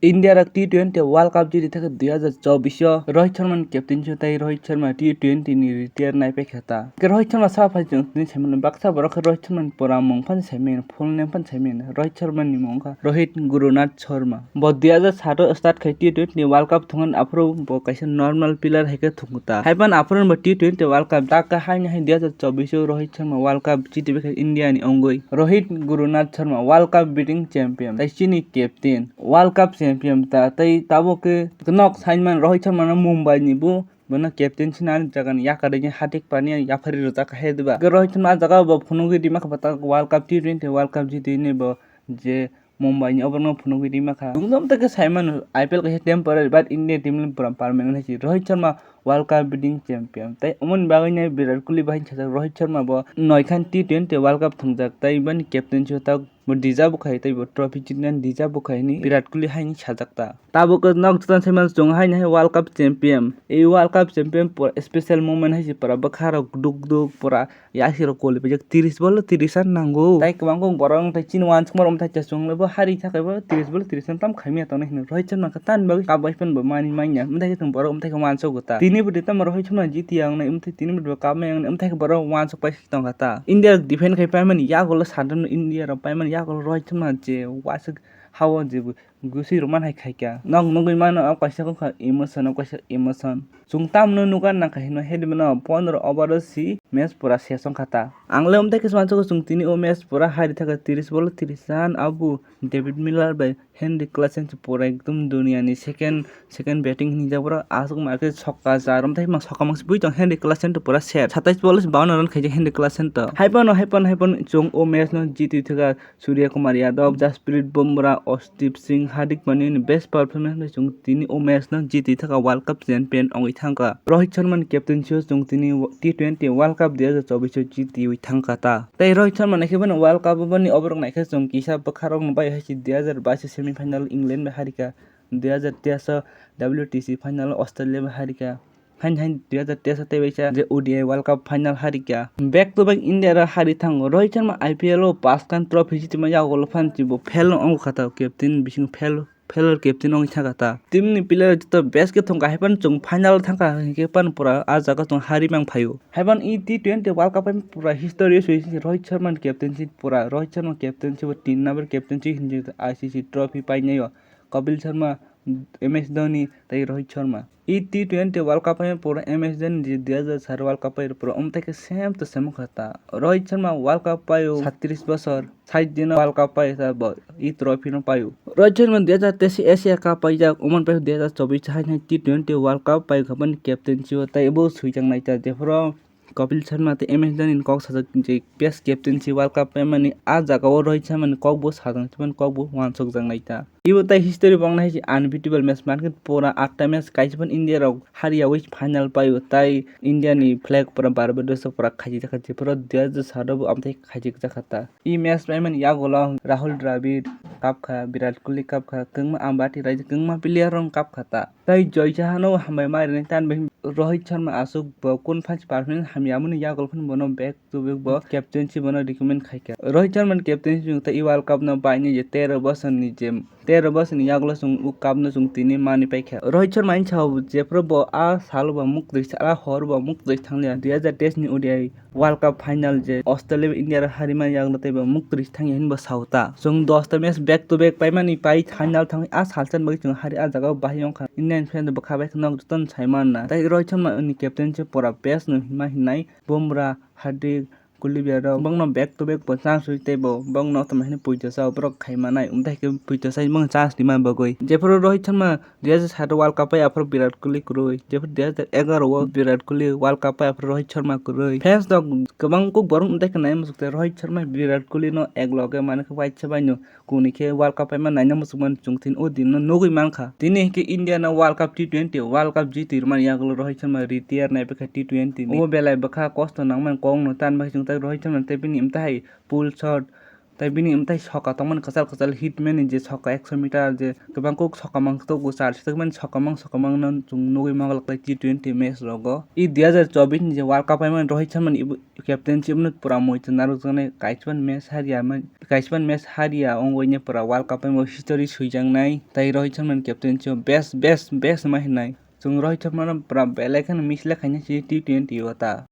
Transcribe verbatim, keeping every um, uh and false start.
India rok T twenty World Cup jiti thaka dui hazar chobbish o Rohit Sharma ni captaincy o tei Rohit Sharma T twenty ni retire nai paikha ta. Ke Rohit Sharma sa phai chwng tini saimano baksa borok khe Rohit Sharma ni pura mung phano saimano, full name phano saimano. Rohit Sharma ni mung wngkha Rohit Gurunath Sharma. Bo dui hazar sat o start khai T twenty World Cup thwngmani aphuru bo kaisa normal player hai khe thwngkha ta. Haiphano aphuru bo T twenty World Cup tak khe haini hai dui hazar chobbish o Rohit Sharma World Cup jiti paikha India ni wngwi. Rohit Gurunath Sharma World Cup beating champion tei chini captain. World Cup champion ta tei tabuk khe nok saimano Rohit Sharma no Mumbai ni bo bono captaincy nani jaga ni yakarwi Hardik Pandya yaphari rwjak kha he diba. Rohit Sharma ah jaga o bo phunugwi rima kha bo ta World Cup T twenty World Cup jiti hinwi bo je Mumbai ni oborno phunugwi rima kha. Chwng tamo tei khe saimano I P L kaisa temporary but India team ni pura permanent hai se Rohit Sharma World Cup beating champion tei omoni bagwi no Virat Kohli bahai sajak Rohit Sharma bo noikhan T twenty World Cup thwngjak tei bini captaincy o ta Bo deserve khai tei bo trophy jitinani deserve khai hinwi Virat Kohli haini sajak ta. Tabuk nok jotoni saimano chwng haini hai World Cup champion. I World Cup champion pura special moment hai se pura bwkha rok duk duk pura yasi rok koli paijak tris ball o tris run nango. Tai kwbang kok borok wng tai chini uansukmani wng tai chwng le bo hari thakai bo tris ball o tris run tam khaimya tongnai hino. Rohit Sharma khe tamni bagwi cup bai phano bo mani manya. Wng tai khe chwng borok wng tai khe uansukgo ta. Tini bo de tamo Rohit Sharma jiti yang nai wng tai tini bo cup mai yang nai wng tai khe borok uansuk pai tongkha ta. India rok defend khai paimani yagulo sadam India rok paimani yagulo Rohit Sharma je wasuk hao je gusui rwmani hai khaikha. Nok nugui mano o kaisa wngkha emotion, o kaisa emotion. Chwng tamno nukar nangkha hino headmano pondro over o si match pura ses wngkha ta. Ang le umthai khe uansukgo chwng tini o match pura hari thaka tris ball o tris run abu David Miller bai Henrik Klaasen se pura ekdom duniya ni second second batting hinwi jak borok aswk ma khe sokka jar wng tai ma sokka mangsi bui tong Henrik Klaasen to pura set satais ball o se bawan run khaijak Henrik Klaasen to. Hai phano hai phano hai phano chwng o match no jitwi thwkha Surya Kumar Yadav, Jasprit Bumrah, Arshdeep Singh, Hardik Pandya ni best performance bai chwng tini o match no jitwi thwkha World Cup champion wngwi thangkha. Rohit Sharma ni captaincy o chwng tini T twenty World Cup dui hazar chobbish o jitwi thangkha ta. Tei Rohit Sharma naikhe bono World Cup o boni oborok naikhe chwng kisa bwkha rok no bai hai se dui hazar bais o semi final England bai harikha. Dui hazar teis o W T C final Australia bai harikha. Hain hain dui hazar teis o tei waisa je O D I World Cup final harikha. Back to back India rok hari thango. Rohit Sharma I P L o paskhan trophy jitima yago phan chibo fail no wngo kha ta captain bising fail failure captain wngwi thangkha ta. Team ni player joto best khe thangkha haiphano chwng final thangkha hinkhe phano pura ah jaga chwng hari mang phaio. Haiphano e T twenty World Cup hai pura history o swi Rohit Sharma ni captaincy pura Rohit Sharma captaincy bo tin number captaincy hinwi I C C trophy painai o. Kapil Sharma, M S Dhoni tei Rohit Sharma. E T twenty World Cup hai pura M S Dhoni je dui hazar sat World Cup hai pura umthai khe same to same wngkha ta. Rohit Sharma World Cup paio satris bosor, sait dino World Cup paio ta bo e trophy no paio. Rohit Sharma dui hazar teis Asia Cup paijak, oman pai dui hazar chobbish hai hai T twenty World Cup paikha boni captaincy o tei bo swijak nai ta jephuru Kapil Sharma tei M S Dhoni ni kok sajak je best captaincy World Cup paimani ah jaga o Rohit Sharma ni kok bo sajak nai ta, kok bo uansuk jak nai ta. Ibo tai history bo wngnai hai se unbeatable match, mankhe pura atta match kaisa phano India rok hariyawi final paio, tai India ni flag pura Barbados o pura khaijak kha, jephuru dui hazar sat o bo amtwi khaijak kha ta. I match paimani yagulo Rahul Dravid kapkha, Virat Kohli kapkha, kwbangma Ambati raijak kwbangma player rok kapkha ta. Tai Joy Chahano hambai ma rinai tan bai Rohit Sharma aswk bo kun phansi performance hamya mani yagulo phano bono back to back bo captaincy bono recommend khaikha. Rohit Sharma ni captaincy chwng tai i World Cup no bainai je tero bosor ni je tero bosor ni yagulo chwng o cup no chwng tini mani paikha. Rohit Sharma ani sao jephuru bo a salo bo muktwi sa, a hor bo muktwi thanglia dui hazar teis ni O D I World Cup final je Australia bai India rok harimani yagulo tei bo muktwi thangya hinwi bo sao ta. Chwng dosta match back to back paimani pai final thangwi a salsa ni bagwi chwng hari a jaga o bahai wngkha. Indian fans bwkha bai kheno jotono sai manna. Tai Rohit Sharma ni captaincy pura best no hima hinai Bumrah, Hardik, Kuldeep Yadav bongno back to back bo chance rwi tei bo bongno tamo hino puito sa borok khai manai. Umtai khe puito sa bongno chance rima bagwi. Jephuru Rohit Sharma dui hazar sat o World Cup pai aphuru Virat Kohli kwrwi. Jephuru dui hazar egaroh o Virat Kohli World Cup pai aphuru Rohit Sharma kwrwi. Fans rok kwbang kuk borok umtai khe nai muchuk tei Rohit Sharma Virat Kohli no ek loge mani khe waisa bai no kuni khe World Cup paima naina muchukmani chwng tini o din no nugwi mankha. Tini hinkhe India no World Cup T twenty World Cup jiti rwmani yagulo Rohit Sharma retire nai bwkha T twenty ni. O belai bwkha kosto nangmani kok no tan bai chwng tak Rohit Sharma tei bini umtai hai pull shot Tai bini mwtai soka tongmani kwchal kwchal hitman ni je soka ekso meter je kwbang kuk soka mang tok bo chal sitokmani soka mang soka mang no chwng nugwi manglak tai T twenty match rogo. I dui hazar chobbish ni je World Cup paimani Rohit Sharma ni ibu captaincy no pura muitu narwkjaknai kaisa match hariya man kaisa match hariya ongoi ne pura World Cup paimo history swijaknai tai Rohit Sharma ni captaincy o best best best ma hinai. Chwng Rohit Sharma no pura belai kheno miss le khaina si T twenty o ta.